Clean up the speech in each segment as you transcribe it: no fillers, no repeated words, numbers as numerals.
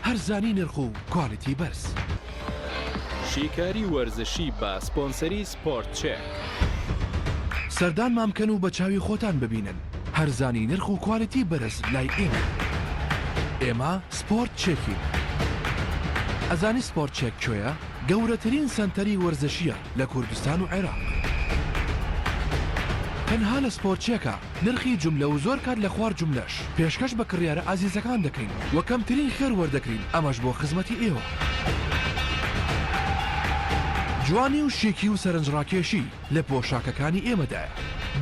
هەرزانی نرخ و کوالیتی بەرز. شیکاری وەرزشی بە سپۆنسەری سپۆرت چێک. سەردانمان بکەن و بە چاوی خۆتان ببینن هەرزانی نرخ و کوالیتی بەرز لای ئێمەیە. ئێمە سپۆرت چێکین. ئەزانی سپۆرت چێک کوێیە؟ گەورەترین سەنتەری وەرزشییە لە کوردستان و عێراق. تەنها لە سپۆرت چێکە نرخی جوملە و زۆر کات لە خوار جوملەش پێشکەش بە کڕیارە ئازیزەکان دەکەین و کەمترین خێر وەردەگرین ئەمەش بۆ خزمەتی ئێوە. جوانی و شیکی و سەرنجڕاکێشی لە پۆشاکەکانی ئێمەدایە.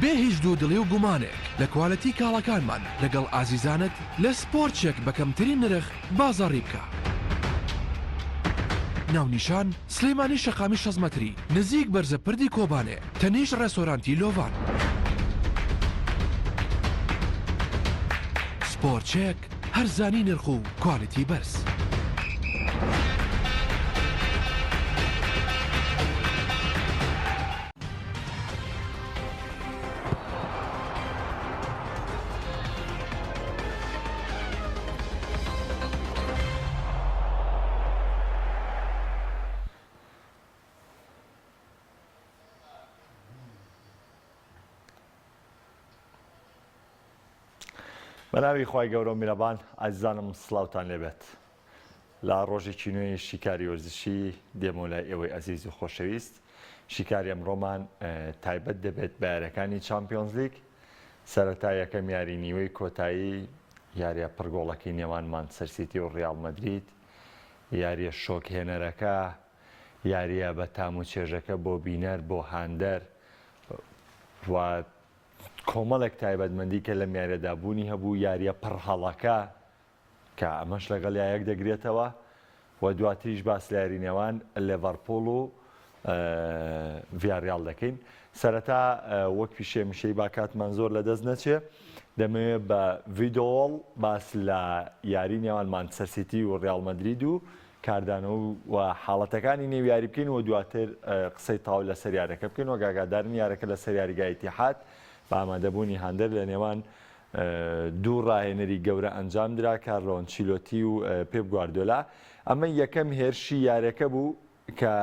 بێ هیچ دوودڵی و گومانێک لە کوالێتی کاڵاکانمان لەگەڵ ئازیزانت لە سپۆرت چێک بە کەمترین نرخ بازاڕی بکە. ناونیشان، سلێمانی شەقامی 60 مەتری نزیک بەرزە پردی کۆبانێ تەنیشت ڕێستۆرانتی لۆڤان. سپۆرت چێک، هەرزانی نرخ و کوالیتی بەرز. بەناوی خوای گەورە و میرەبان ئازیزانم سڵاوتان لێبێت لە ڕۆژێکی نوێی شیکاری وەرزشی دێمەوە لای ئێوەی ئەزیز و خۆشەویست شیکاری ئەمڕۆمان تایبەت دەبێت بە یاریەکانی چامپیۆنزلیگ سەرەتا یەکەم یاری نیوەی کۆتایی یاریە پڕگۆڵەکەی نێوان مانچستەر سیتی و ڕیاڵ مەدرید یاریە شۆکهێنەرەکە یاریە بە تام و چێژەکە بۆ بینەر بۆ هاندەر و کۆمەڵێک تایبەتمەندی کە لەم یاریەدا بوونی هەبوو یاریە پڕ هەڵەکە کە ئەمەش لەگەڵیا یەک دەگرێتەوە و دواتریش باس لە یاری نێوان لێڤەرپوڵ و ڤیاریاڵ دەکەین. سەرەتا وەک پیشێ میشەی با کاتمان زۆر لەدەست نەچێ دەمەوێت بە ڤیدۆڵ باس لە یاری نێوان مانچستەر سیتی و ڕیاڵ مەدرید و کاردانەوە و حاڵەتەکانی نێو یاری بکەین و دواتر قسەی تەواو لەسەر یارەکە بکەین وەک ئاگادارن یارەکە لەسەر یاریگای ئیتیحاد بە ئامادەبوونی هاندەر لە نێوان دوو ڕاهێنەری گەورە ئەنجامدرا، کارلۆ ئەنچیلۆتی و پێپ گواردیۆلا. ئەمە یەکەم هێرشی یاریەکە بوو کە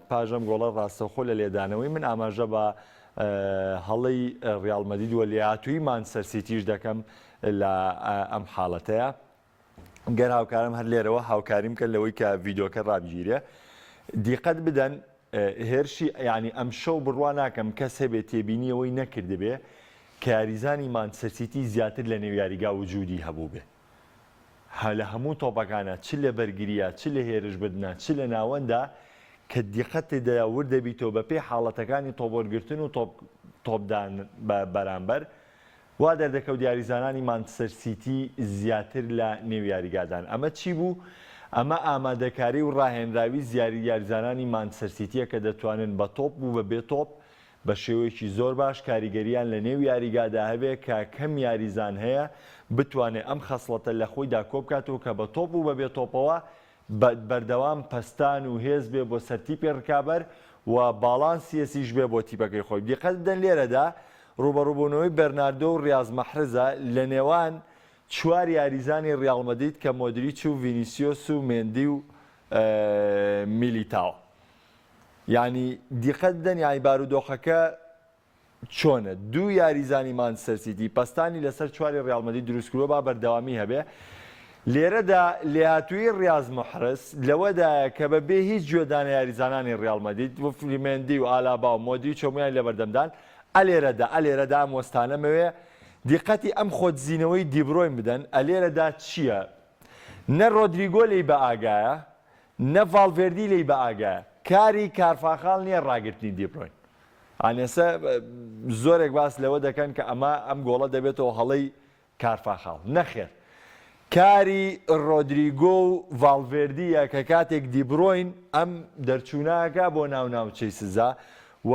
پاش ئەم گۆڵە ڕاستەوخۆ لە لێدانەوەی من ئاماژە بە هەڵەی ڕیاڵ مەدرید و لێهاتوویی مانچستەر سیتیش دەکەم لە ئەم حاڵەتەیە. گەر هاوکارم هەر لێرەوە هاوکاریم کە لەوەی کە ڤیدۆکە ڕابگیرێ دیقەت بدەن هێرشی یعنی ئەمشەو بڕوا ناکەم کەس هەبێ تێبینی ئەوەی نەکردبێ کە یاریزانی مانچستەر سیتی زیاتر لە نێو یاریگا وجودی هەبووبێ لە هەموو تۆپەکانە چ لە بەرگریە چ لە هێرش بردنە چ لە ناوەندا کە دیقەت تێدایە ورد دەبیتەوە بەپێی حاڵەتەکانی تۆپوەرگرتن و تۆپ تۆپدان بە بەرامبەر وا دەردەکەوت یاریزانانی مانچستەر سیتی زیاتر لە نێو یاریگادان. ئەمە چی بوو؟ ئەمە ئامادەکاری و ڕاهێنراوی زیاری یاریزانانی مانچستەر سیتییە کە دەتوانن بە تۆپ و بە بێ تۆپ بە شێوەیەکی زۆر باش کاریگەرییان لە نێو یاریگادا هەبێ کە کەم یاریزان هەیە بتوانێ ئەم خەسڵەتە لە خۆیدا کۆبکاتەوە کە بە تۆپ و بە بێ تۆپەوە بەردەوام پەستان و هێز بێ بۆ سەر تیپی ڕکابەر و باڵانسیەسیش بێ بۆ تیپەکەی خۆی. دیقەت بدەن لێرەدا ڕووبەڕووبوونەوەی بێرناردۆ و ڕیاز مەحرزە لە نێوان چوار یاریزانی ڕیاڵ مەدرید کە مۆدریچ و ڤینیسیۆس و مێندی و میلیتاوە. یانی دیقەت بدەن یانی بارودۆخەکە چۆنە دوو یاریزانی مانچستەر سیتی پەستانی لەسەر چواری ڕیاڵ مەدرید دروستکردووە با بەردەوامی هەبێ لێرەدا لێهاتوویی ڕیاز محرز لەوەدایە کە بە بێ هیچ گوێدانە یاریزانانی ڕیاڵ مەدرید و مێندی و ئالابا و مۆدریچ هەموویان لەبەردەمدان ئەلێرەدا ئەلێرەدا ئەم وەستانەمەوێ دیقەتی ئەم خۆدزینەوەی دیبرۆین بدەن ئەلێرەدا چییە نە ڕۆدریگۆ لێی بە ئاگایە نە ڤاڵڤێردی لێی بە ئاگایە کاری کارفاخاڵ نییە ڕاگرتنی دیبرۆین ئانێسە زۆرێک باس لەوە دەکەن کە ئەمە ئەم گۆڵە دەبێتەوە هەڵەی کارفاخاڵ. نەخێر. کاری ڕۆدریگۆ و ڤاڵڤێردییە کە کاتێک دیبرۆین ئەم دەرچوونە ئەکا بۆ ناو ناوچەی سزا و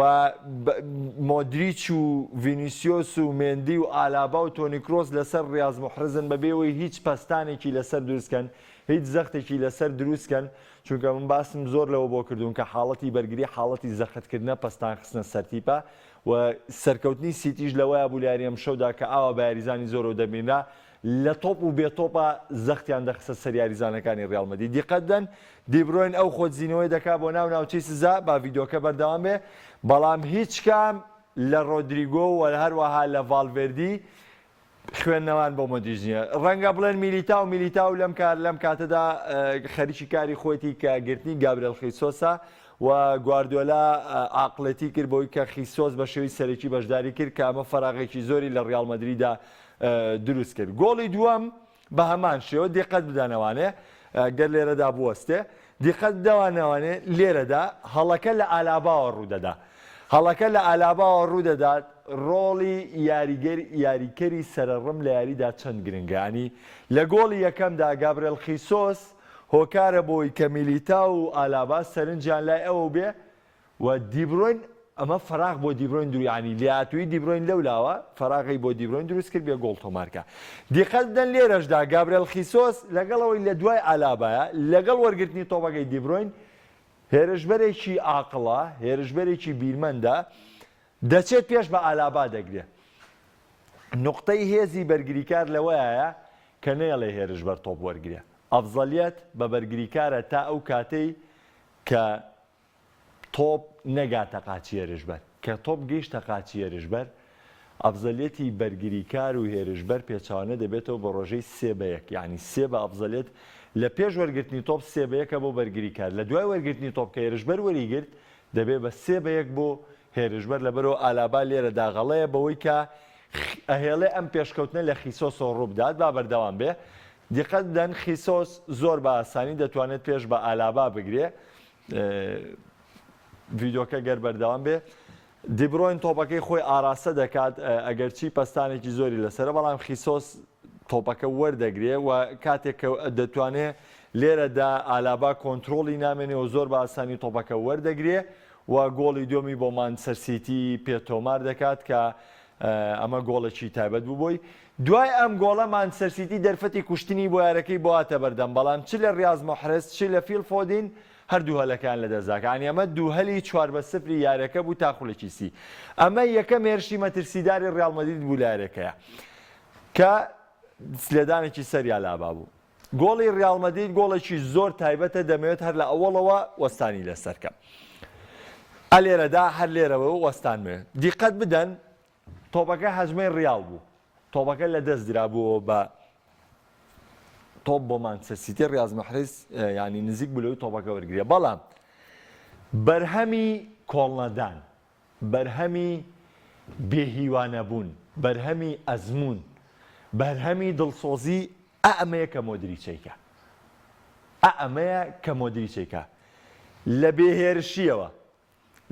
مۆدریچ و ڤینیسیۆس و مێندی و ئالابا و تۆنی کرۆس لەسەر ڕیاز موحرزن بەبێ ئەوەی هیچ پەستانێکی لەسەر دروستکەن، هیچ زەختێکی لەسەر دروستکەن، چونکە من باسم زۆر لەوە بۆ کردوون کە حاڵەتی بەرگری حاڵەتی زەختکردنە پەستان خستنە سەر تیپە و سەرکەوتنی سیتیش لەوەیا بوو لە یاری ئەمشەودا کە ئاوا بە یاریزانی زۆرەوە دەبینرا. لە تۆپ و بێ تۆپا زەختیان دەخستە سەر یاریزانەکانی ڕیاڵ مەدرید. دیقەت بدەن دیبرۆین ئەو خۆدزینەوەی دەکا بۆ ناو ناوچەی سزا، با ڤیدیۆکە بەردەوام بێ، بەڵام هیچ کام لە ڕۆدریگۆ و هەروەها لە ڤالڤێردی خوێندنەوان بۆ مۆدریچ نییە. ڕەنگە بڵێن میلیتاو میلیتاو لەم کار لەم کاتەدا خەریکی کاری خۆیەتی کە گرتنی گابرێل خیسۆسە و گواردیۆلا عاقڵێتی کرد بەوەی کە خیسۆس بە شێوەی سەرەکی بەشداری کرد کە ئەمە فەراغێکی زۆری لە ڕیاڵ مەدریدا دروست کرد. گۆڵی دووەم بە هەمان شێوە دیقەت بدەنەوانێ گەر لێرەدا بوەستێ دیقەت بدەوانەوانێ لێرەدا هەڵەکە لە ئالاباوە ڕوودەدا هەڵەکە لە ئالاباوە ڕوودەدات ڕۆڵی یاریگەر یاریکەری سەرەڕم لە یاریدا چەند گرنگە ینی لە گۆڵی یەکەمدا گابرێل خیسۆس هۆکارە بۆی کە میلیتاو و ئالابا سەرنجیان لای ئەوە بێ و دیبرۆین ئەمە فەراغ بۆ دیبرۆین درو یانی لێهاتوویی دیبرۆین لەولاوە فەراغی بۆ دیبرۆین دروست کرد بێ گۆڵ تۆمارکا دیقەت بدەن لێرەشدا گابرێل خیسۆس لەگەڵ ئەوەی لە دوای ئالابایە لەگەڵ وەرگرتنی تۆپەکەی دیبرۆین هێرشبەرێکی ئاقڵە هێرشبەرێکی بیرمەندە دەچێت پێش بە ئالابا دەگرێ نوقتەی هێزی بەرگریکار لەوەیە کە نەیەڵێ هێرشبەر تۆپ وەرگرێ ئەفزەلیەت بە بەرگریکارە تا ئەو کاتەی کە تۆپ نەگاتە قاچی هێرشبەر، کە تۆپ گەیشتە قاچی هێرشبەر، ئەفزەلیەتی بەرگریکار و هێرشبەر پێچەوانە دەبێتەوە بە ڕێژەی سێ بە یەک، یانی سێ بە ئەفزەلیەت لە پێش وەرگرتنی تۆپ سێ بە یەکە بۆ بەرگریکار، لە دوای وەرگرتنی تۆپ کە هێرشبەر وەریگرت دەبێ بە سێ بە یەک بۆ هێرشبەر، لەبەرئەوە ئالابا لێرەدا غەڵەیە بەوەی کە ئەهێڵێ ئەم پێشکەوتنە لە خیسۆسەوە ڕووبدات، با بەردەوام بێ. دیقەت بدەن خیسۆس زۆر بە ئاسانی دەتوانێت پێش بە ئالابا بگرێ. ڤیدۆکە گەر بەردەوام بێ دیبرۆین تۆپەکەی خۆی ئاراستە دەکات ئەگەرچی پەستانێکی زۆری لەسەرە بەڵام خیسۆس تۆپەکە وەردەگرێ و کاتێک کە دەتوانێ لێرەدا ئالابا کۆنتترۆلی نامێنێ و زۆر بە ئاسانی تۆپەکە وەردەگرێ و گۆڵی دووەمی بۆ مانچستەر سیتی پێ تۆمار دەکات کە ئەمە گۆڵێکی تایبەت بوو بۆی دوای ئەم گۆڵە مانچستەر سیتی دەرفەتی کوشتنی بۆ یارەکەی بۆ هاتە بەردەم، بەڵام چ لە ریاز مەحرز چ لە فیل فۆدین هەردوو هەلەکەیان لەدەستدا، یانی ئەمە دوو هەلی چوار بە سفری یارەکە بوو تا خولەکی 30. ئەمە یەکەم هێرشی مەترسیداری ریاڵ مەدرید بوو لە یارەکەیا کە لێدانێکی سەر یالابا بوو. گۆڵی ریاڵ مەدرید گۆڵێکی زۆر تایبەتە دەمەوێت هەر لە ئەوەڵەوە وەستانی لەسەر کەم. ئە لێرەدا هەر لێرەوە وەستانمەوێت. دیقەت بدەن تۆپەکە هەجمەی ڕیاڵ بوو، تۆپەکە لەدەست درابووەوە بە تۆپ بۆ مانچستەر سیتی، ڕیاز مەحرز یانی نزیک بوو لەوەی تۆپەکە وەرگرێ، بەڵام بەرهەمی کۆڵنەدان، بەرهەمی بێهیوانەبوون، بەرهەمی ئەزموون، بەرهەمی دڵسۆزی ئا ئەمەیە کە مۆدریچەیکە، ئا ئەمەیە کە مۆدریچەیکە لە بێهێرشییەوە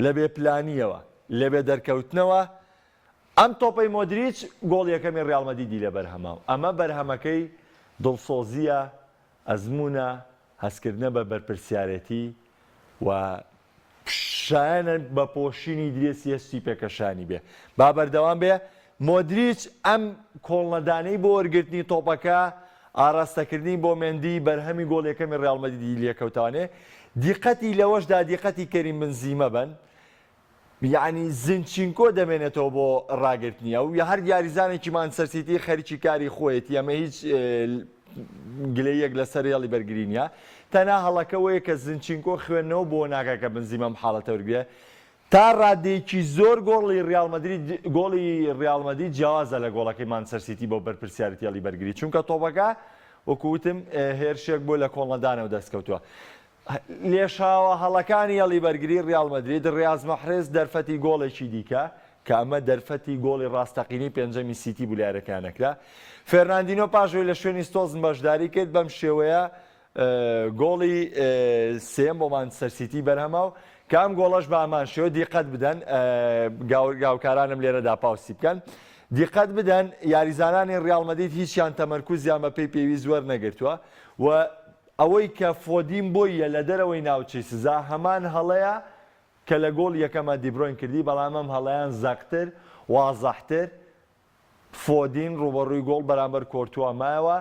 لە بێ پلانییەوە، لە بێ دەرکەوتنەوە، ئەم تۆپەی مۆدریچ گۆڵ یەکەمی ریاڵ مەدریدی لێ بەرهەما و ئەمە بەرهەمەکەی دڵسۆزییە، ئەزموونە، هەستکردنە بە بەرپرسیارێتی و شایەنە بە پۆشینی درێسی هەستی پێکەشانی بێ. با بەردەوام بێ، مۆدریچ ئەم کۆڵنەدانەی بۆ وەرگرتنی تۆپەکە، ئاراستەکردنی بۆ مێندی بەرهەمی گۆڵ یەکەمی ڕیاڵ مەدریدی لێکەوتانێ، دیقەتی لەوەشدا دیقەتی کەریم بنزیمە بەن، یەعنی زینچینکۆ دەمێنێتەوە بۆ ڕاگرتنی ئەو، هەر یاریزانێکی مانچستەر سیتی خەریکی کاری خۆیەتی، ئەمە هیچ گلەییەک لەسەر هێڵی بەرگری نییە، تەنها هەڵەکە وەیە کە زینچینکۆ خوێندنەوە بۆ ناکا کە بنزیمە ئەم حاڵەتە وەرگرێ، تا ڕادەیەکی زۆر گۆڵی ڕیاڵ مەدرید گۆڵی ڕیاڵ مەدرید جیاوازە لە گۆڵەکەی مانچستەر سیتی بۆ بەرپرسیارێتی هێڵی بەرگری چونکە تۆپەکە وەکو وتم هێرشێک بۆ لە کۆڵنەدانەوە دەستکەوتووە لێشاوە هەڵەکانی هێڵی بەرگری ڕیاڵ مەدرید ڕیاز مەحرز دەرفەتی گۆڵێکی دیکە کە ئەمە دەرفەتی گۆڵی ڕاستەقینەی پێنجەمی سیتی بوو لە یاریەکەیان نەکرا فێرناندینۆ پاش ئەوەی لە شوێنی ستۆزن بەشداری کرد بەم شێوەیە گۆڵی سێیەم بۆ مانچستەر سیتی بەرهەما و کە ئەم گۆڵەش بە هەمان شێوە دیقەت بدەن گاوکارانم لێرەدا pause ی بکەن دیقەت بدەن یاریزانانی ڕیاڵ مەدرید هیچیان تەمەرکوزیان بە پێی پێویست وەرنەگرتووە و ئەوەی کە فۆدین بۆیە لە دەرەوەی ناوچەی سزا هەمان هەڵەیە کە لە گۆڵ یەکەمە دیبرۆین کردی بەڵام ئەم هەڵەیان زەقتر وازحتر فۆدین ڕووبەڕووی گۆڵ بەرامبەر کۆرتوا مایەوە،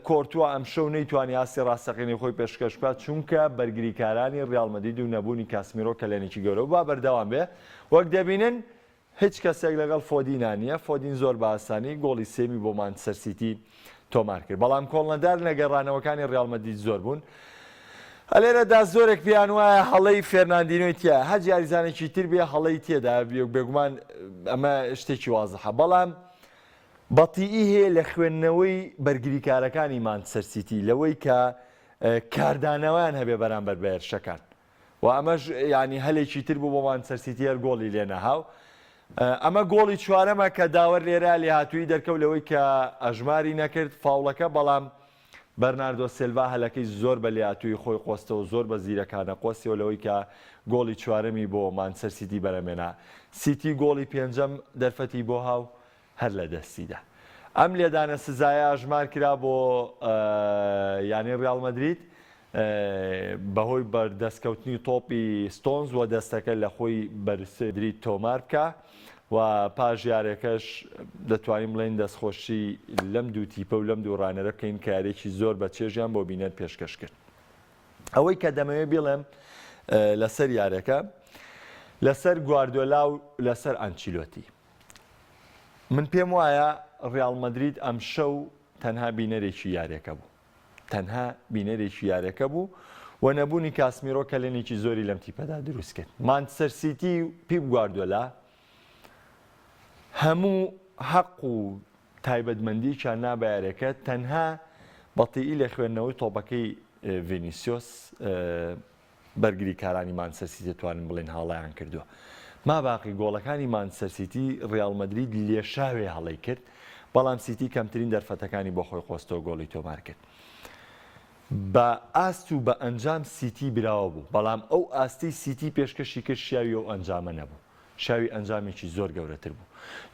کۆرتوا ئەمشەو نەیتوانی ئاستی ڕاستەقینەی خۆی پێشکەش بکات، چونکە بەرگریکارانی ڕیاڵ مەدرید و نەبوونی کاسمیرۆ کەلێنێکی گەورە بوو. با بەردەوام بێ، وەک دەبینن هیچ کەسێک لەگەڵ فۆدینا نییە، فۆدین زۆر بە ئاسانی گۆڵی سێیەمی بۆ مانچستەر سیتی. تۆمار کرد بەڵام کۆڵنەدار لە گەڕانەوەکانی ڕیاڵ مەدرید زۆر بوون. لێرەدا زۆرێک پێیان وایە هەڵەی فێرناندینۆی تیایە هەر یاریزانێکی تر بێ هەڵەی تێدا بێگومان ئەمە شتێکی وازحە بەڵام بەتیئی هەیە لە خوێندنەوەی بەرگریکارەکانی مانچستەر سیتی لەوەی کە کاردانەوەیان هەبێ بەرامبەر بە هێرشەکان و ئەمەش یانی هەلێکی تر بوو بۆ مانچستەر سیتی هەر گۆڵی لێ نەهاو ئەمە گۆڵی چوارەمە کە داوەر لێرە لێهاتوویی دەرکەوت لەوەی کە ئەژماری نەکرد فاوڵەکە بەڵام بەرناردۆ سێلڤا هەلەکەی زۆر بە لێهاتوویی خۆی قۆستەوە زۆر بە زیرەکانە قۆستیەوە لەوەی کە گۆڵی چوارەمی بۆ مانچستەر سیتی بەرهەمێنا سیتی گۆڵی پێنجەم دەرفەتی بۆ هاو هەر لە دەستیدا. ئەم لێدانە سزایە ئەژمار کرا بۆ یانەی ڕیاڵ مەدرید بەهۆی بەردەستکەوتنی تۆپی ستۆنز و دەستەکە لە خۆی بەرسدرید تۆمار بکا و پاش یارەکەش دەتوانین بڵێین دەستخۆشی لەم دوو تیپە و لەم دوو ڕانەرە بکەین کە یاریەکی زۆر بە چێژیان بۆ بینەر پێشکەش کرد. ئەوەی کە دەمەوێت بیڵێم لەسەر یارەکە لەسەر گواردۆلا و لەسەر ئەنچیلۆتی من پێم وایە ڕیاڵ مەدرید ئەمشەو تەنها بینەرێکی یاریەکە بوو تەنها بینەرێکی یاریەکە بوو و نەبوونی کاسمیرۆ کەلێنێکی زۆری لەم تیپەدا دروست کرد مانچستەر سیتی و پیپ گواردۆلا هەموو حەق و تایبەتمەندیەکیان نا بە یاریەکە تەنها بەتیئی لە خوێندنەوەی تۆپەکەی ڤینیسیۆس بەرگریکارانی مانچستەر سیتی دەتوانن بڵێن هاڵەیان کردووە. ما باقی گۆڵەکانی مانچستەر سیتی ڕیاڵ مەدرید لێشاوێ هەڵەی کرد، بەڵام سیتی کەمترین دەرفەتەکانی بۆ خۆی قۆستەوە گۆڵی تۆمار کرد. بە ئاست و بە ئەنجام سیتی براوە بوو، بەڵام ئەو ئاستەی سیتی پێشکەشی کرد شیاوی ئەو ئەنجامە نەبوو. شیاوی ئەنجامێکی زۆر گەورەتر بوو.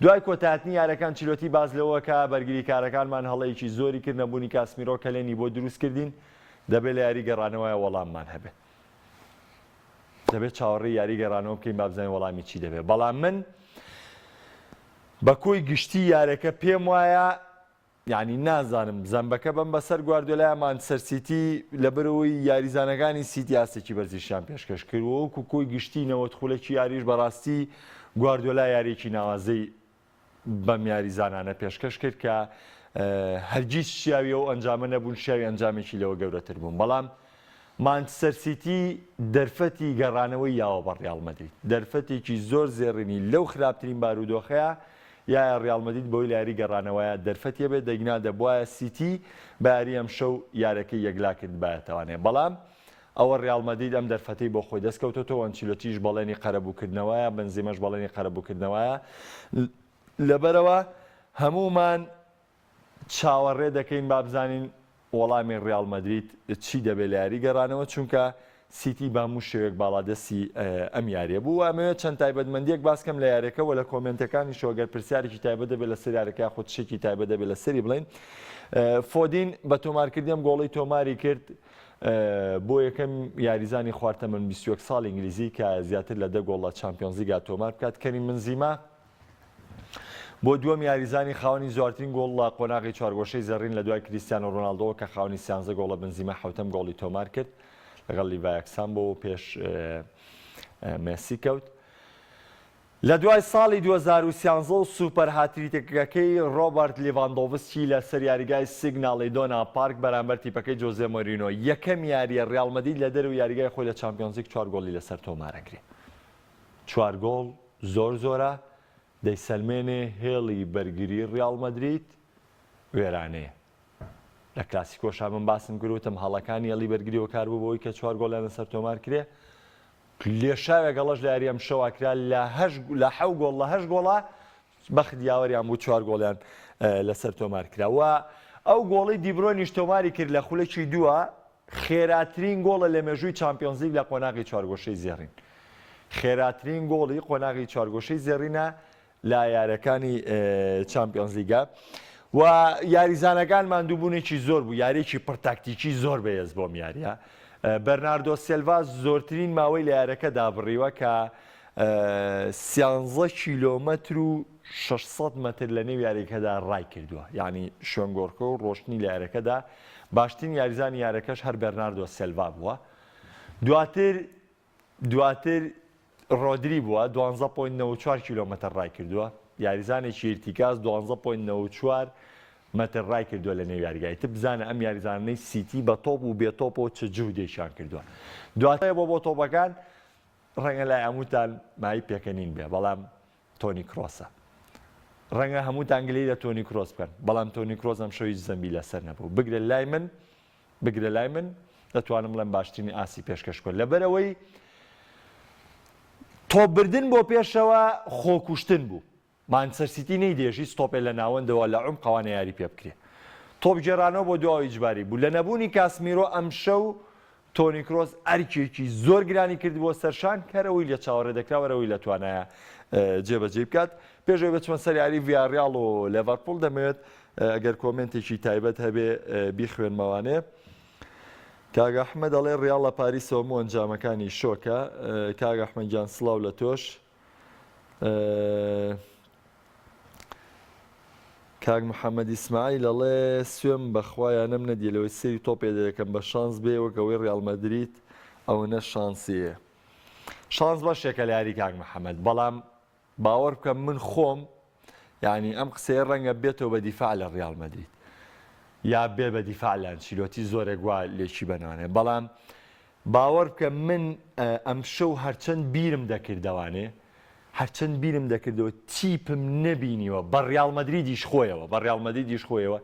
دوای کۆتایهاتنی یارەکە ئەنچیلۆتی باس لەوەکا بەرگریکارەکانمان هەڵەیەکی زۆری کرد، نەبوونی کاسمیرۆ کەلێنی بۆ دروست کردین، دەبێت لە یاری گەڕانەوەیا وەڵاممان هەبێت. دەبێت چاوەڕێی یاری گەڕانەوە بکەین با بزانین وەڵامی چی دەبێت. بەڵام من بە کۆی گشتی یارەکە پێم وایە یعنی نازانم زەمبەکە بەم بەسەر گواردیۆلای مانچستەر سیتی لەبەرەوەی یاریزانەکانی سیتی ئاستێکی بەرزیشیان پێشکەش کرد و وەکو کۆی گشتی 90 خولەکی یاریش بەڕاستی گواردیۆلا یاریەکی ناوازەی بەم یاریزانانە پێشکەش کرد کە هەرگیز شیاوی ئەو ئەنجامە نەبوون، شیاوی ئەنجامێکی لەوە گەورەتر بوون، بەڵام مانچستەر سیتی دەرفەتی گەڕانەوەی یاوە بە ڕیاڵ مەدرید، دەرفەتێکی زۆر زێڕینی لەو خراپترین بارودۆخەیا یایە ڕیاڵ مەدرید بەوەی لە یاری گەڕانەوەیا دەرفەتی هەبێت، دەگنا دەبوایە سیتی بە یاری ئەمشەو یارەکەی یەکلا کردبایەتەوانێ، بەڵام ئەوە ڕیاڵ مەدرید ئەم دەرفەتەی بۆ خۆی دەستکەوتۆتەوە، ئەنچیلۆتیش بەڵێنی قەرەبووکردنەوەیە، بنزیمەش بەڵێنی قەرەبووکردنەوەیە، لەبەرئەوە هەموومان چاوەڕێ دەکەین با بزانین وەڵامی ڕیاڵ مەدرید چی دەبێت لە یاری گەڕانەوە، چونکە سیتی بە هەموو شێوەیەک باڵادەستی ئەم یارییە بوو و ئەمەوێت چەند تایبەتمەندییەک باس کەم لە یاریەکە و لە کۆمێنتەکانیشەوە گەر پرسیارێکی تایبەت دەبێت لەسەر یاریەکە یاخود شتێکی تایبەت دەبێت لەسەری بڵێین. فۆدین بە تۆمارکردنی ئەم گۆڵەی تۆماری کرد بۆ یەکەم یاریزانی خوار تەمەن 21 ساڵ ئینگلیزی کە زیاتر لە دە گۆڵ لە چامپیۆنزلیگا تۆمار بکات کەریم بنزیما بۆ دووەم یاریزانی خاوەنی زۆرترین گۆڵ لە قۆناغی چوارگۆشەی زێڕین لە دوای کریستیانۆ ڕۆناڵدۆوە کە خاوەنی سیانزە گۆڵە بنزیما حەوتەم گۆڵی تۆمار کرد لەگەڵ لیڤا یەکسان بۆ پێش مێسی کەوت. لە دوای ساڵی 2013 و سوپەر هاتریکەکەی ڕۆبەرت لیڤاندۆڤسکی لە سەر یاریگای سیگناڵ ئیدۆنا پارک بەرامبەر تیپەکەی جۆزێ مۆرینۆ یەکەم یارییە ڕیاڵ مەدرید لە دەرەوەی یاریگای خۆی لە چامپیۆنزلیگ چوار گۆڵی لەسەر تۆمارەکرێ. چوار گۆڵ زۆر زۆرە، دەیسەلمێنێ هێڵی بەرگری ڕیاڵ مەدرید وێرانەیە. لە کلاسیکۆشا من باسم کرد وتم هەڵەکانی هێڵی بەرگری هۆکار بوو بەوەی کە چوار گۆڵیان لەسەر تۆمار کرێ. لێشاوێک هەڵەش لە یاری ئەمشەوا کرا لە هەشت لە حەو گۆڵ لە هەشت گۆڵا بەخت یاوەریان بوو چوار گۆڵیان لەسەر تۆمار کرا و ئەو گۆڵی دیبرۆنیش تۆماری کرد لە خولەکی دووە خێراترین گۆڵە لە مێژووی چامپیۆنزلیگ لە قۆناغی چوارگۆشەی زێڕین. خێراترین گۆڵی قۆناغی چوارگۆشەی زێڕینە لە یاریەکانی چامپیۆنزلیگە و یاریزانەکان ماندووبوونێکی زۆر بوو یاریێکی پڕ تاکتیکی زۆر بەهێز بۆم یاریە بەرناردۆ سێلڤا زۆرترین ماوەی لە یارەکەدا بڕیوە کە سیانزە کیلۆمەتر و 600 مەتر لە نێو یاریەکەدا ڕای کردووە یعنی شوێنگۆڕکە و ڕۆشتنی لە یارەکەدا باشترین یاریزانی یارەکەش هەر بەرناردۆ سێلڤا بووە دواتر دواتر ڕۆدری بووە 12.94 کیلۆمەتر ڕای کردووە یاریزانێکی ئیرتیکاز 12.94. مەتر ڕای کردووە لە نێو یاریگا ئیتر بزانە ئەم یاریزانانەی سیتی بە تۆپ و بێ تۆپەوە چ جوهدێکیان کردووە دواتر بۆ بۆ تۆپەکان ڕەنگە لای هەمووتان مای پێکەنین بێ بەڵام تۆنی کرۆسە ڕەنگە هەمووتان گلەی لە تۆنی کرۆس بکەن بەڵام تۆنی کرۆس ئەم شەو هیچ زەمبی لەسەر نەبوو بگرە لای من بگرە لای من دەتوانم بڵێم باشترین ئاستی پێشکەش کرد لەبەرەوەی تۆپبردن بۆ پێشەوە خۆکوشتن بوو مانچستەر سیتی نەیدێژ هیچ تۆپێ لە ناوەندەوە لە عومقەوە نەیاری پێ بکرێ. تۆپ گێڕانەوە بۆ دواوە ئیجباری بوو. لە نەبوونی کاسمیرۆ ئەمشەو تۆنی کرۆس ئەرکێکی زۆر گرانی کردبووە سەر شان کە هەر ئەوەی لێ چاوەڕێ دەکرا و هەر ئەوەی لە توانایە جێبەجێی بکات. پێش ئەوەی بچمە سەر یاری ڤیاڕیاڵ و لێڤەرپوڵ دەمەوێت ئەگەر کۆمێنتێکی تایبەت هەبێ بیخوێنمەوانێ. کاک ئەحمەد ئەڵێ ڕیاڵ لە پاریسەوە هەموو ئەنجامەکانی شۆکە. کاک ئەحمەد گیان سڵاو لە تۆش. کاک محەممەد ئیسماعیل ئەڵێ سوێم بەخوا یانەم نەدیە لەوەی سەیری تۆپێ دەکەم بە شانس بێ وەک ئەوەی ڕیاڵ مەدرید ئەوەنە شانسی هەیە شانس بەشێکە لە یاری کاک محەممەد بەڵام باوەڕ بکە من خۆم یعنی ئەم قسەیە ڕەنگە بێتەوە بە دیفاع لە ڕیاڵ مەدرید یا بێ بە دیفاع لە ئەنچیلۆتی زۆرێک وا لێکی بەنوانێ بەڵام باوەڕ بکە من ئەمشەو هەرچەند بیرم دەکردەوانێ هەرچەند بیرم دەکردەوە تیپم نەبینیوە بە ڕیاڵ مەدریدیش خۆیەوە بە ڕیاڵ مەدریدیش خۆیەوە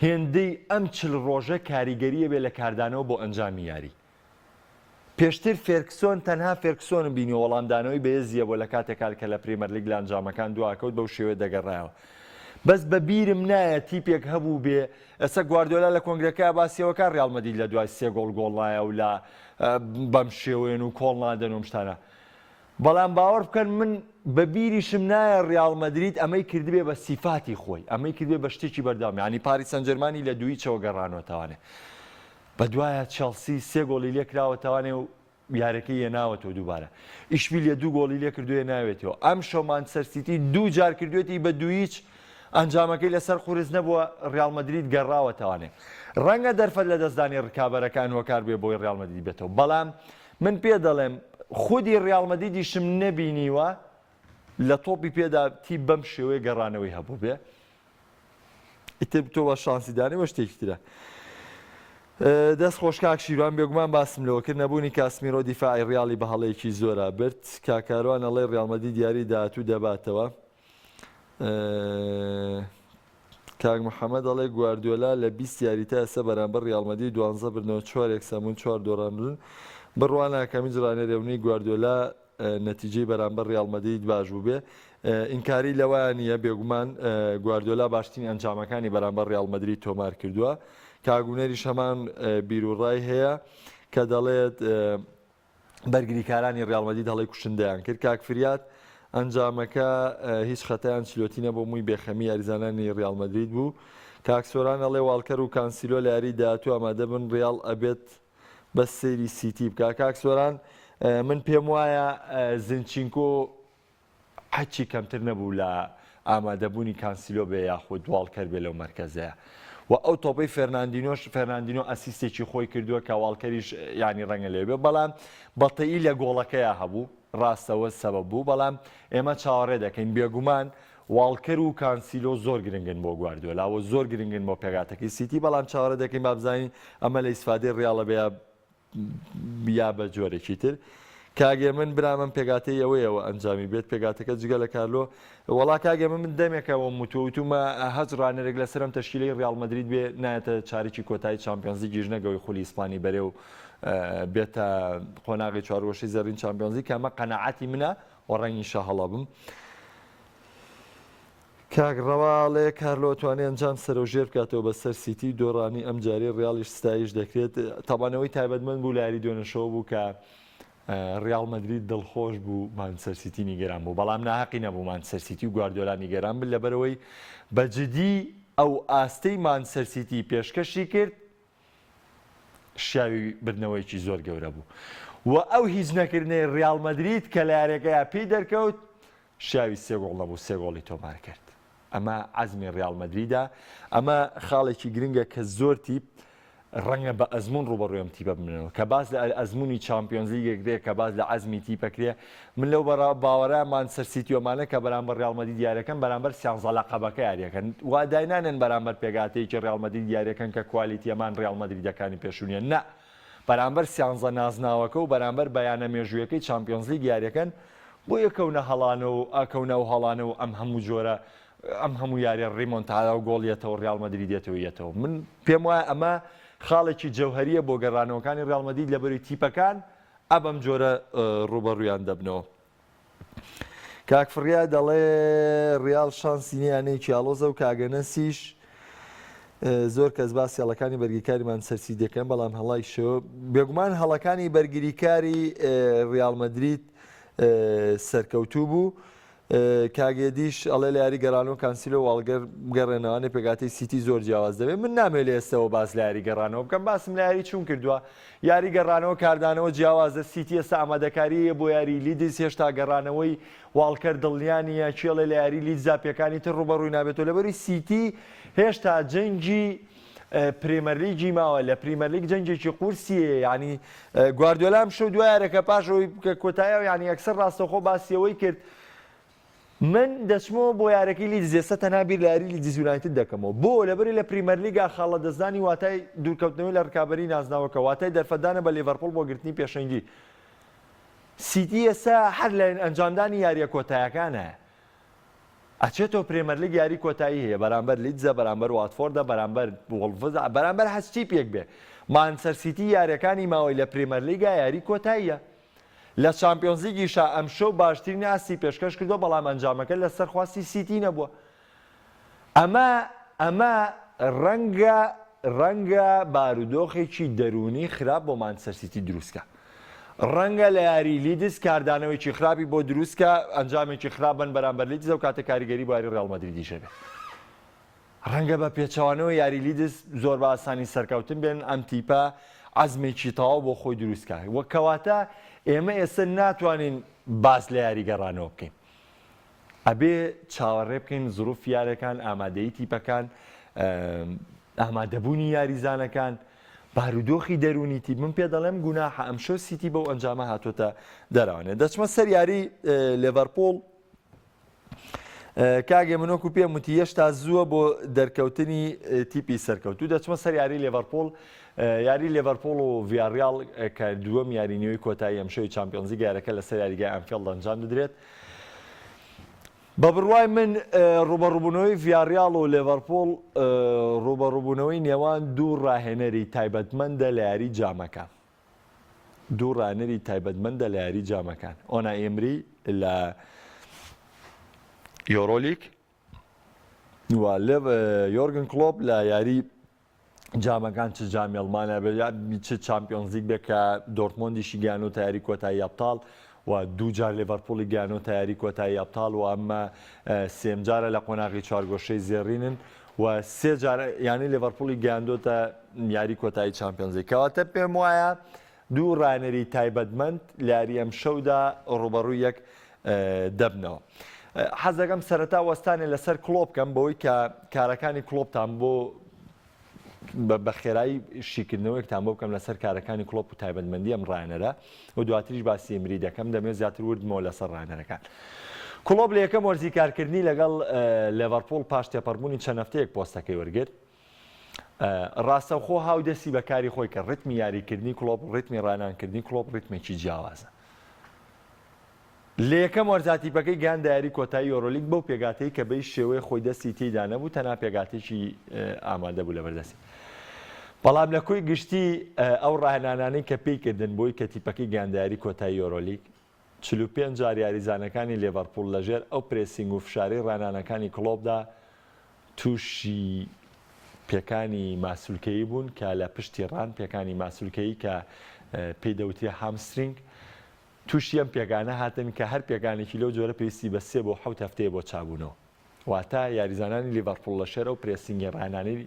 هێندەی ئەم چل ڕۆژە کاریگەریە بێ لە کاردانەوە بۆ ئەنجامی یاری پێشتر فێرکسۆن تەنها فێرکسۆنم بینیوە وەڵامدانەوەی بەهێزی هەبووە لە کاتێکا کە لە پرێمەرلیگ لە ئەنجامەکان دواکەوت بەو شێوەیە دەگەڕایەوە بەس بە بیرم نایە تیپێک هەبوو بێ ئێستا گواردیۆلا لە کۆنگرەکەیا باسی ئەوە کا ڕیاڵ مەدرید لە دوای سێ گۆڵ گۆڵ نایە و لە بەم شێوەیەن و کۆڵ نادەن و ئەم شتانە بەڵام باوەڕ بکەن من بە بیریشم نایە ڕیاڵ مەدرید ئەمەی کردبێ بە سیفاتی خۆی ئەمەی کردبێ بە شتێکی بەردەوام یانی پاریس سانجێرمانی لە دوویچەوە گەڕانوەتەوانێ بەدوایە چێڵسی سێ گۆڵی لێکراوەتەوانێ و یارەکەی هێناوەتەوە دووبارە ئیشبیلیە دوو گۆڵی لێکردووە هێناوێتەوە ئەمشەو مانچستەر سیتی دوو جار کردوێتی بە دوویچ ئەنجامەکەی لەسەر قورس نەبووە ڕیاڵ مەدرید گەڕاوەتەوانێ ڕەنگە دەرفەت لە دەستدانی ڕکابەرەکان هۆکار بێ بۆی ڕیاڵ مەدرید بێتەوە بەڵام من پێ دەڵێم خودی ڕیاڵ مەدریدیشم نەبینیوە لە تۆپی پێدا تیپ بەم شێوەیە گەڕانەوەی هەبوو بێ ئیتر تۆ بە شانسی دانێ وە شتێکی ترە. دەست خۆش کاک شیروان بێگومان باسم لەوە کرد نەبوونی کاسمیرۆ دیفاعی ڕیاڵی بە هەڵەیەکی زۆرا برد کاک کاروان ئەڵێ ڕیاڵ مەدرید یاری داهاتوو دەباتەوە کاک محەممەد ئەڵێ گواردیۆلا لە 20 یاری تا ئێستا بەرامبەر ڕیاڵ مەدرید دوانزە بردنەوە چوار یەکسانبوون چوار دۆڕاندن بڕوا ناکەم هیچ ڕانێرێونەی گواردیۆلا نەتیجەی بەرامبەر ریاڵ مەدرید باش بووبێ، ئینکاری لەوەیا نییە بێگومان گواردیۆلا باشترین ئەنجامەکانی بەرامبەر ریاڵ مەدرید تۆمار کردووە، کاک هونەریش هەمان بیروڕای هەیە کە دەڵێت بەرگریکارانی ریاڵ مەدرید هەڵەی کوشندەیان کرد. کاک فریاد ئەنجامەکە هیچ خەتای ئەنچیلۆتی نەبوو، مووی بێخەمی یاریزانانی ریاڵ مەدرید بوو. کاک سۆران ئەڵێ واڵکەر و کانسیلۆ لە یاریی داهاتوو ئامادەبن، ریاڵ ئەبێت بەس سەیری سیتی بکە کاک سۆران من پێم وایە زنچینکۆ هەچی کەمتر نەبوو لە ئامادەبوونی کانسیلۆ بێ یاخود واڵکەر بێ لەو مەرکەزەیە و ئەو تۆپەی فێرناندینۆش فێرناندینۆ assist ێکی خۆی کردووە کە واڵکەریش ینی ڕەنگە لێ بێ بەڵام بەتەئی لە گۆڵەکەیا هەبوو ڕاستەوە سەبەب بوو بەڵام ئێمە چاوەڕێ دەکەین بێگومان واڵکەر و کانسیلۆ زۆر گرنگن بۆ گواردیۆلا و زۆر گرنگن بۆ پێکهاتەکەی سیتی، بەڵام چاوەڕێ دەکەین با بزانین ئەمە لە ئیسفادەی ڕیاڵە بێ یا بە جۆرێکی تر. کاک هێمن برام ئەم پێکهاتەی ئەوەیەوە ئەنجامی بێت پێکهاتەکە جگە لە کارلۆ وەڵا کاک هێمن من دەمێکە ئەوەم وتووە وتومە هەچ ڕانەرێک لەسەر ئەم تەشکیلەی ڕیاڵ مەدرید بێ نایەتە چارەکی کۆتایی چامپیۆنزلیگیش نەگەوەی خولی ئیسپانی بەرێ و بێتە قۆناغی چوارگۆشەی زێڕین چامپیۆنزلیگ کە ئەمە قەناعەتی منە و ڕەنگیشە هەڵە بم. کاک ڕەوا ئەڵێ کارلۆ توانی ئەنجام سەرەوژێر بکاتەوە بەسەر سیتی و دۆڕانی ئەمجارەی ڕیاڵیش ستایش دەکرێت تەبعەن ئەوەی تایبەتمەند بوو لە یاری دوێنێشەوە بوو کە ڕیاڵ مەدرید دڵخۆش بوو مانچستەر سیتی نیگەران بوو بەڵام ناهەقی نەبوو مانچستەر سیتی و گواردیۆلا نیگەران بن لەبەرئەوەی بە جدی ئەو ئاستەی مانچستەر سیتی پێشکەشی کرد شیاوی بردنەوەیەکی زۆر گەورە بوو و ئەو هیچ نەکردنەی ریاڵ مەدرید کە لە یاریەکەیا پێی دەرکەوت شیاوی سێ گۆڵ نەبوو سێ گۆڵی تۆمار کرد ئەمە عەزمی ریاڵ مەدریدە ئەمە خاڵێکی گرنگە کە زۆر تیپ. ڕەنگە بە ئەزموون ڕووبەڕووی ئەم تیپە ببنەوە. کە باس لە ئەزموونی چامپیۆنزلیگێک دێ، کە باس لە عەزمی تیپە کرێ، من لەو باوەڕە مانچستەر سیتی و ئەمانە کە بەرامبەر ڕیاڵ مەدرید یاریەکەن، بەرامبەر سیانزە لەقەبەکە یاریەکەن. وا داینانێن بەرامبەر پێکهاتەیەکی ڕیاڵ مەدرید یاریەکەن کە کوالیتی ئەمان ڕیاڵ مەدریدەکانی پێشوو نییە. نا! بەرامبەر سیانزە نازناوەکە و بەرامبەر بە یانە مێژوویەکەی چامپیۆنزلیگ یاریەکەن، بۆیە کەونە هەڵانە و ئەکەونە ئەو هەڵانە و ئەم هەموو جۆرە ئەم هەموو یاریە ڕیمۆنتادا و گۆڵ یەتەوە ڕیاڵ مەدرید یەتەوە یەتەوە من پێم وایە ئەمە خاڵێکی جەوهەریە بۆ گەڕانەوەکانی ڕیاڵ مەدرید لەبەروی تیپەکان ئە بەم جۆرە ڕوبەڕویان دەبنەوە. کاک فڕیا دەڵێ ڕیاڵ شانسی نیە یانەیەکی ئاڵۆزە و کاگەنەسیش زۆر کەس باسی هەڵەکانی بەرگریکاری مانچستەر سیتی دەکەن بەڵام هەڵای شێوە بێگومان هەڵەکانی بەرگریکاری ڕیاڵ مەدرید سەرکەوتوو بوو کاک ئێدیش ئەڵێ لە یاری گەڕانەوە کانسیلۆ واڵگەر بگەڕێنەوانێ پێکهاتەی سیتی زۆر جیاواز دەبێت من نامەوێت لە ئێستەوە باس لە یاری گەڕانەوە بکەم باسم لە یاری چوون کردووە یاری گەڕانەوە کاردانەوە جیاوازە سیتی ئێستا ئامادەکارییە بۆ یاری لیدز هێشتا گەڕانەوەی واڵکەر دڵنیا نییە کێڵێ لە یاری لیدزا پێکانی تر ڕووبەڕووی نابێتەوە لەبەری سیتی هێشتا جەنگی پرێمەرلیگی ماوە لە پریمەرلیگ جەنگێکی قورسی هەیە یعنی گواردیۆلا ئەمشەو دوا یارەکە پاش ئەوەی کە کۆتایە یعنی یەکسەر ڕاستەوخۆ باسی ئەوەی کرد من دەچمەوە بۆ یارەکەی لیدز ئێستا تەنها بیر لە یاری لیدز یونایتد دەکەمەوە بۆ لەبەری لە پریمەرلیگا خاڵ لەدەستدانی واتای دوورکەوتنەوەی لە ڕکابەری نازناوەکە واتای دەرفەتدانە بە لیڤەرپوڵ بۆ گرتنی پێشەنگی سیتی ئێستا هەر لە ئەنجامدانی یاریە کۆتایەکانە ئەچێتەوە پرێمەرلیگ یاری کۆتایی هەیە بەرامبەر لیدزە بەرامبەر واتفۆردە بەرامبەر وۆڵڤزە بەرامبەر هەچ تیپێک بێ مانچستەر سیتی یاریەکانی ماوەی لە پرێمەرلیگا یاری کۆتاییە لە چامپیۆنزلیگیشا ئەمشەو باشترین ئاستی پێشکەش کردوە بەڵام ئەنجامەکە لەسەر خواستی سیتی نەبووە ئەمە ئەمە ڕەنگە ڕەنگە بارودۆخێکی دەروونی خراپ بۆ مانچستەر سیتی دروستکا. ڕەنگە لە یاری لیدز کاردانەوەیەکی خراپی بۆ دروستکا، ئەنجامێکی خراپ بن بەرامبەر لیدز ئەو کاتە کاریگەری بۆ یاری ڕیاڵ مەدریدیش هەبێت. ڕەنگە بە پێچەوانەوە یاری لیدز زۆر بە ئاسانی سەرکەوتن بێن، ئەم تیپە عەزمێکی تەواو بۆ خۆی دروستکا. وە کەواتە ئێمە ئێستا ناتوانین باس لە یاری گەڕانەوە بکەین. ئەبێ چاوەڕێ بکەین زروفی یارەکان، ئامادەیی تیپەکان، ئامادەبوونی یاریزانەکان، بارودۆخی دەروونی تیپ، من پێ دەڵێم گوناحە ئەمشەو سیتی بەو ئەنجامە هاتۆتە دەرەوانێ. دەچمە سەر یاری لێڤەرپوڵ کاک هێمن وەکو پێم وتی هێشتا زووە بۆ دەرکەوتنی تیپی سەرکەوتوو دەچمە سەر یاری لێڤەرپوڵ یاری لێڤەرپوڵ و ڤیاڕیاڵ کە دووەم یاری نیوەی کۆتایی ئەمشەوی چامپیۆنزلیگ یارەکە لەسەر یاریگای ئانفیڵد ئەنجام دەدرێت بە بڕوای من ڕووبەڕووبوونەوەی ڤیاڕیاڵ و لێڤەرپوڵ ڕووبەڕووبوونەوەی نێوان دوو ڕاهێنەری تایبەتمەندە لە یاری جامەکان. دوو ڕاهێنەری تایبەتمەندە لە یاری جامەکان، ئۆنای ئێمری لە یۆرۆلیگ و یۆرگن کلۆپ لە یاری جامەکان چ جامی ئەڵمانیا بێت یا چ چامپیۆنزلیگ بێت کە دۆرتمۆندیشی گەیانۆتە یاری کۆتایی ئەبتاڵ و دوو جار لێڤەرپوڵی گەیانۆتە یاری کۆتایی ئەبتاڵ و ئەمە سێم جارە لە قۆناغی چوارگۆشەی زێڕینن و سێ جار یانەی لێڤەرپوڵی گەیاندۆتە یاری کۆتایی چامپیۆنزلیگ کەواتە پێم وایە دوو ڕانەری تایبەتمەند لە یاری ئەمشەودا ڕوبەڕووی یەک دەبنەوە. حەز دەکەم سەرەتا وەستانێ لەسەر کڵۆپ بکەم بەوەی کە کارەکانی کڵۆپتان بۆ بە خێرایی شیکردنەوەیەکتان بۆ بکەم لەسەر کارەکانی کڵۆپ و تایبەتمەندی ئەم ڕایەنەرە و دواتریش باسی ئیمری دەکەم دەمەوێت زیاتر وردمەوە لەسەر ڕایەنەرەکان. کڵۆپ لە یەکەم وەرزی کارکردنی لەگەڵ لێڤەرپوڵ پاش تێپەڕبوونی چەند هەفتەیەک پۆستەکەی وەرگرت ڕاستەوخۆ هاو دەستی بە کاری خۆی کرد ڕیتمی یاریکردنی کڵۆپ ڕیتمی ڕانانکردنی کڵۆپ ڕیتمێکی جیاوازە لە یەکەم وەرزا تیپەکەی گەیاندە یاری کۆتایی یۆرۆلیگ بەو پێکهاتەی کە بەی شێوەیە خۆی دەستی تێیدا نەبوو تەنها پێکهاتەیەکی ئامادە بوو لەبەردەستی بەڵام لە کۆی گشتی ئەو ڕاهێنانانەی کە پێی کردن بۆی کە تیپەکەی گەیاندە یاری کۆتایی یۆرۆلیگ 45 جار یاریزانەکانی لێڤەرپوڵ لەژێر ئەو پرێسینگ و فشارەی ڕانانەکانی کڵۆپدا تووشی پێکانی ماسولکەیی بوون کە لە پشتی ڕان پێکانی ماسولکەیی کە پێی دەوترێ هامسترینگ تووشی ئەم پێکانە هاتن کە هەر پێکانێکی لەو جۆرە پێویستی بە سێ بۆ حەوت هەفتەیە بۆ چابوونەوە. واتە یاریزانانی لیڤەرپوڵ لە شێر ئەو پرێسینگی ڕاهێنانەی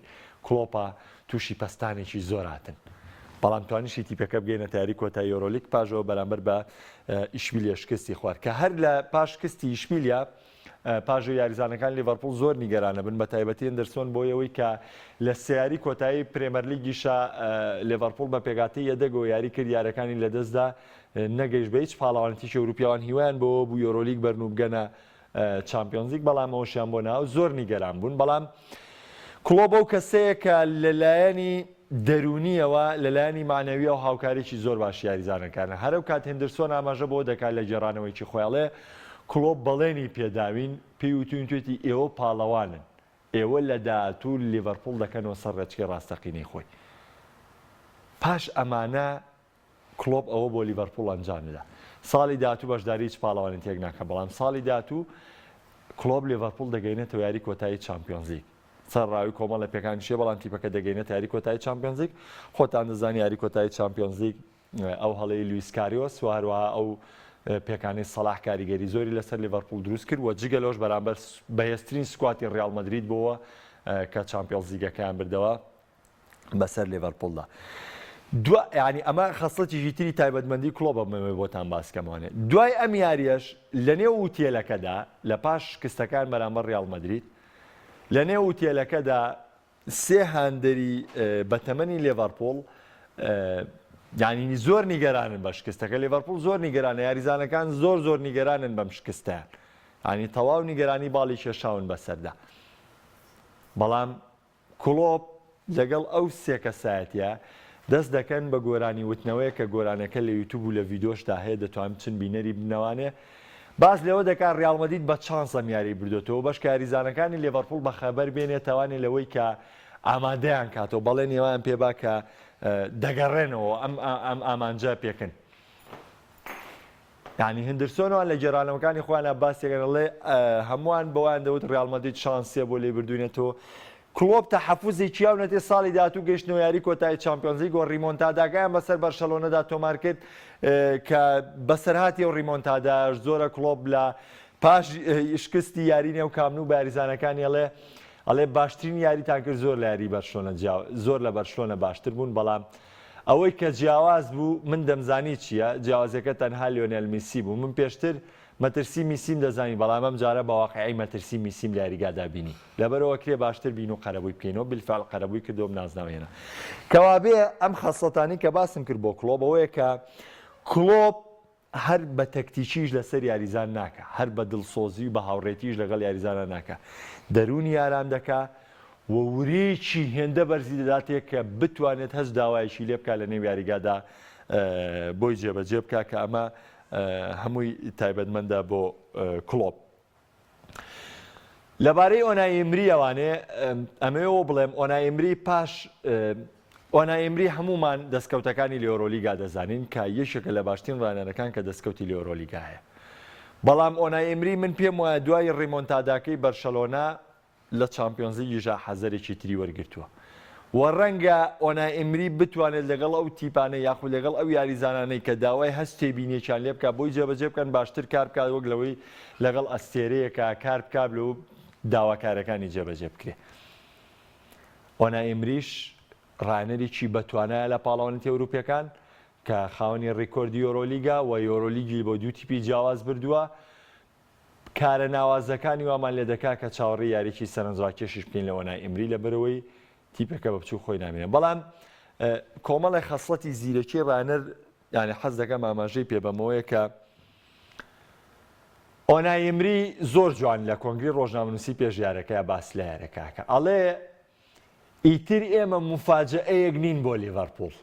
کڵۆپا تووشی پەستانێکی زۆر هاتن. بەڵام توانیشی تیپەکە بگەینەتە یاری کۆتایی یۆرۆلیگ پاش ئەوە بەرامبەر بە ئیشبیلیە شکستی خوارد کە هەر لە پاش شکستی ئیشبیلیە. پاش یاریزانەکان لیڤەرپوڵ زۆر نیگەرانە بن بە تایبەتی هندرسۆن بۆ ئەوەی کە لە سێ یاری کۆتایی پرێمەرلیگیشا لیڤەرپوڵ بە پێکهاتەی یەدەگەوە یاری کرد یارەکانی لەدەستدا نەگەیشت بە هیچ پاڵەوانێتیی ئەوروپیاوان هیوایان بەوە بوو یۆرۆلیگ بەرن و بگەنە چامپیۆنزلیگ بەڵام ئەوەشیان بۆ ناو زۆر نیگەران بوون بەڵام کڵۆپ ئەو کەسەیە کە لەلایەنی دەروونیەوە لەلایەنی مەعنەویەوە هاوکارێکی زۆر باشی یاریزانەکانە هەرەو کات هندرسۆن ئاماژە بەوە دەکات لە گێڕانەوەیەکی خۆی ئەڵێ کڵۆپ بەڵێنی پێداوین پێی وتوین توێتی ئێوە پاڵەوانن ئێوە لە داهاتوو لیڤەرپوڵ دەکەنەوە سەر ڕێچکەی ڕاستەقینەی خۆی پاش ئەمانە کڵۆپ ئەوە بۆ لیڤەرپوڵ ئەنجام دەدا. ساڵی داهاتوو بەشداری هیچ پاڵەوانێتییەک ناکات، بەڵام ساڵی داهاتوو کڵۆپ لیڤەرپوڵ دەگەینێتەوە یاری کۆتایی چامپیۆنزلیگ. سەرەڕای کۆمەڵە پێکانیشی بەڵام تیپەکە دەگەینێتە یاری کۆتایی چامپیۆنزلیگ. خۆتان دەزانن یاری کۆتایی چامپیۆنزلیگ ئەو هەڵەی لویس کاریۆس و هەروەها ئەو پێکانەی سەڵاح کاریگەری زۆری لەسەر لیڤەرپوڵ دروست کرد و جگە لەوەش بەرامبەر بەهێزترین squad ی ڕیاڵ مەدرید بۆوە کە چامپیۆنزلیگەکەیان بردەوە. بەسەر لێڤەرپوڵدا. دوا یانی ئەمە خەسڵەتێکی تری تایبەتمەندی کڵۆپە بمەوێ بۆتان باس کەمەوانێ. دوای ئەم یاریەش لە نێو وتێلەکەدا لە پاش شکستەکان بەرامبەر ڕیاڵ مەدرید لە نێو وتێلەکەدا سێ هاندەری بەتەمەنی لێڤەرپوڵ یانی زۆر نیگەرانن بە شکستەکە لێڤەرپوڵ زۆر نیگەرانە یاریزانەکان زۆر زۆر نیگەرانن بەم شکستیان ینی تەواو نیگەرانی باڵی کێشاون بەسەردا بەڵام کڵۆپ لەگەڵ ئەو سێ کەسایەتیە دەست دەکەن بە گۆرانی وتنەوەیەک کە گۆرانەکە لە یوتوب و لە ڤیدۆشدا هەیە دەتوان بچن بینەری بنەوانێ باس لەوە دەکات ڕیاڵ مەدرید بە چانس ئەم یاریەی بردۆتەوە بەشکە یاریزانەکانی لێڤەرپوڵ بەخەبەر بێنێتەوانێ لەوەی کە ئامادەیان کاتەوە بەڵێنی ئەویان پێبا کە دەگەڕێنەوە ئەم ئەم ئامانجە پێکن. یانی هندرسۆن وان لە گێرانەوەکانی خۆیانا باسی دەکەن ئەڵێ هەمووان بەوان دەوت ڕیاڵ مەدرید شانسیە بۆ لێی بردوینەتەوە کڵۆپ تەحەفوزێکی یاونەتێ ساڵی داهاتوو گەیشتنەوە یاری کۆتایی چامپیۆنزلیگ و ڕیمۆنتاداکەیان بەسەر بەرشەلۆنەدا تۆمار کرد کە بەسەرهاتی ئەو ڕیمۆنتاداش زۆرە کڵۆپ لە پاش شکستی یاری نێو کامنو بە یاریزانەکانی ئەڵێ ئەڵێ باشترین یاریتان کرد زۆر لە یاری بەرشلۆنە زۆر لە بەرشلۆنە باشتر بوون بەڵام ئەوەی کە جیاواز بوو، من دەمزانی چییە، جیاوازیەکە تەنها لیۆنێل میسی بوو، من پێشتر مەترسی میسیم دەزانی، بەڵام ئەمجارە بە واقیعی مەترسی میسیم لە یاریگادا بینی، لەبەرئەوە کرێ باشتر بین و قەرەبووی بکەینەوە، بیلفعل قەرەبووی کردەوەم نازناو هێنا. کەوابێ ئەم خەسڵەتانەی کە باسم کرد بۆ کڵۆپ ئەوەیە کە کڵۆپ هەر بە تەکتیکیش لەسەر یاریزان ناکا، هەر بە دڵسۆزی و بە هاوڕێتیش لەگەڵ یاریزانان ناکا، دەروونی ئارام دەکا و ورەیەکی هێندە بەرزی دەداتێ کە بتوانێت هەچ داوایەکی لێ بکا لەنێو یاریگادا بۆی جێبەجێ بکا کە ئەمە هەمووی تایبەتمەندە بۆ کڵۆپ. لەبارەی ئۆنای ئیمریەوانێ ئەمەوێ ئەوە بڵێم ئۆنای ئیمری پاش ئۆنای ئیمری هەمومان دەستکەوتەکانی لە یۆرۆلیگا دەزانین کە یەکێکە لە باشترین ڕاهێنەرەکان کە دەستکەوتی لە یۆرۆلیگا هەیە بەڵام ئۆنای ئیمری من پێم وایە دوای ڕیمۆنتاداکەی بەرشەلۆنە لە چامپیۆنزلیگیشا حەزەرێکی تری وەرگرتووە و ڕەنگە ئۆنای ئیمری بتوانێت لەگەڵ ئەو تیپانەی یاخود لەگەڵ ئەو یاریزانانەی کە داوای هەست تێبینیەکیان لێ بکات بۆی جێبەجێ بکەن باشتر کار بکات وەک لەوەی لەگەڵ ئەستێرەیەکا کار بکات و داواکارەکانی جێبەجێ بکرێ. ئۆنای ئیمریش ڕاهێنەرێکی بەتوانایە لە پاڵەوانێتی ئەوروپیەکان کە خاوەنی ڕیکۆردی یۆرۆلیگە و یۆرۆلیگی بۆ دوو تیپی جیاواز بردووە. کارە ناوازەکانی وامان لێدەکا کە چاوەڕێی یاریی سەرنجڕاکێشیش بکەین لە ئۆنای ئیمری لەبەرئەوەی تیپەکە بە بچووک خۆی نامێنێ بەڵام کۆمەڵێ خەسڵەتی زیرەکی ڕانەر یانی حەز دەکەم ئاماژەی پێ بەمەوەیە کە ئۆنای ئیمری زۆر جوان لە کۆنگری ڕۆژنامەنووسی پێش یارەکەیا باس لە یارەکە ئەڵێ ئیتر ئێمە موفاجەئەیەک نین بۆ لیڤەرپوڵ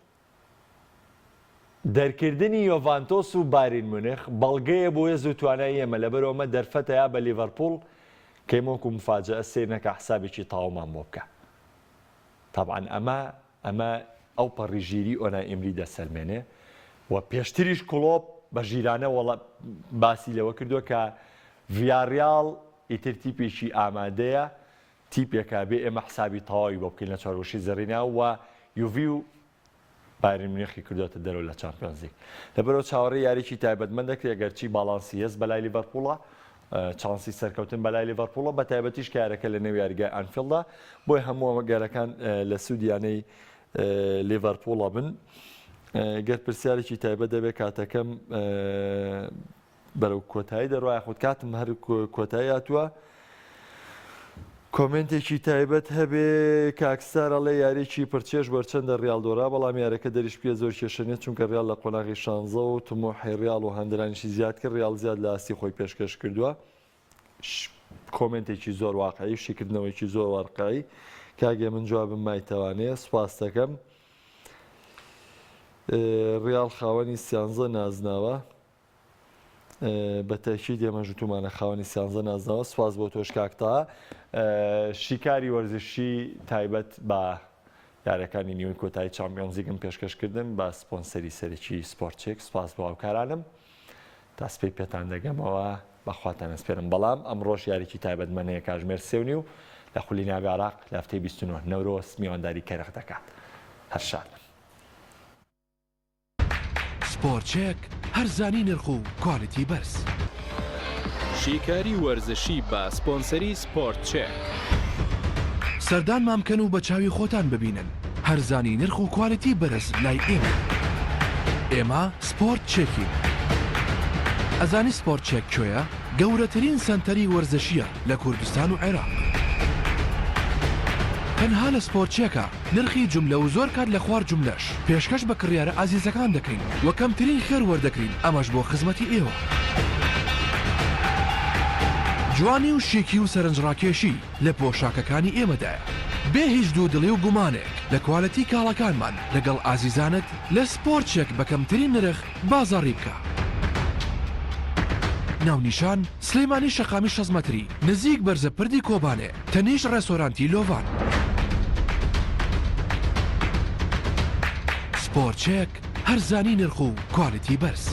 دەرکردنی یۆڤانتۆس و بایرن مونخ بەڵگەیە بۆ هێز و توانای ئێمە، لەبەرئەوە ئەمە دەرفەتە یا بە لیڤەرپوڵ کە ئێمە وەکو موفاجەئە سەیر نەکا حسابێکی تەواومان بۆ بکا. تەبعەن ئەمە ئەمە ئەوپەڕی ژیری ئۆنای ئیمری دەسەلمێنێ و پێشتریش کڵۆپ بە ژیرانە وەڵا باسی لەوە کردووە کە ڤیاڕیاڵ ئیتر تیپێکی ئامادەیە تیپێکە بێ ئێمە حسابی تەواوی بۆ بکەین لە چوارگۆشەی زێڕینە و یوڤی و بایرن میونخی کردووەتە دەرەوە لە چامپیۆنزلیگ. لەبەرئەوە چاوەڕێی یاریی تایبەتمەند دەکرێت، گەرچی باڵانسی هێز بەلای لیڤەرپوڵە، چانسی سەرکەوتن بەلای لیڤەرپوڵە، بەتایبەتیش کە یاریەکە لەنێو یاریگای ئانفیڵدا، بۆیە هەموو ئەگەرەکان لە سوودی یانەی لیڤەرپوڵە بن. گەر پرسیارێکی تایبەت دەبێت کاتەکەم. بەرەو کۆتایی دەڕوا یاخود کاتم هەر کۆتایی هاتووە کۆمێنتێکی تایبەت هەبێ کاک ستار ئەڵێ یاریەکی پرچێژ وەرچەندە ڕیاڵ دۆڕا بەڵام یارەکە دەریش بکرێت زۆر کێشە نیە چونکە ڕیاڵ لە قۆناغی شانزە و تموحی ڕیاڵ و هاندەرانیشی زیاد کرد ڕیاڵ زیاد لە ئاستی خۆی پێشکەش کردووە کۆمێنتێکی زۆر واقعی و شیکردنەوەیکی زۆر واقعی کاک من جوابم مایتەوانێ سوپاس دەکەم ڕیاڵ خاوەنی سیانزە نازناوە بە تەئکید ئێمەش وتومانە خاوەنی سیانزە نازناوە سوپاس بۆ تۆش کاک تاها شیکاری وەرزشی تایبەت بە یاریەکانی نیوەی کۆتایی چامپیۆنزلیگم پێشکەش کردن بە سپۆنسەری سەرەکی سپۆرت چێک سوپاس بۆ هاوکارانم تا سپەی پێتان دەگەمەوە بەخواتان ئەسپێرم بەڵام ئەمڕۆش یاریی تایبەتمەند هەیە کاژمێر سێ و نیو لە خولی ناوی عێراق لە هەفتەی 29 نەورۆز میوانداری کەرخ دەکات هەر شاد بن. سپۆرت چێک، هەرزانی نرخ و کوالیتی بەرز. شیکاری وەرزشی بە سپۆنسەری سپۆرت چێک. سەردانمان بکەن و بە چاوی خۆتان ببینن هەرزانی نرخ و کوالیتی بەرز لای ئێمە. ئێمە سپۆرت چێکین. ئەزانی سپۆرت چێک کوێیە؟ گەورەترین سەنتەری وەرزشییە لە کوردستان و عێراق. تەنها لە سپۆرت چێکە. نرخی جوملە و زۆر کات لە خوار جوملەش پێشکەش بە کڕیارە ئازیزەکان دەکەین و کەمترین خێر وەردەگرین ئەمەش بۆ خزمەتی ئێوە. جوانی و شیکی و سەرنجڕاکێشی لە پۆشاکەکانی ئێمەدایە. بێ هیچ دوودڵی و گومانێک لە کوالێتی کاڵاکانمان لەگەڵ ئازیزانت لە سپۆرت چێک بە کەمترین نرخ بازاڕی بکە. ناونیشان، سلێمانی شەقامی 60 مەتری نزیک بەرزە پردی کۆبانێ تەنیشت ڕێستۆرانتی لۆڤان. سپۆرت چێک، هەرزانی نرخ و کوالیتی بەرز.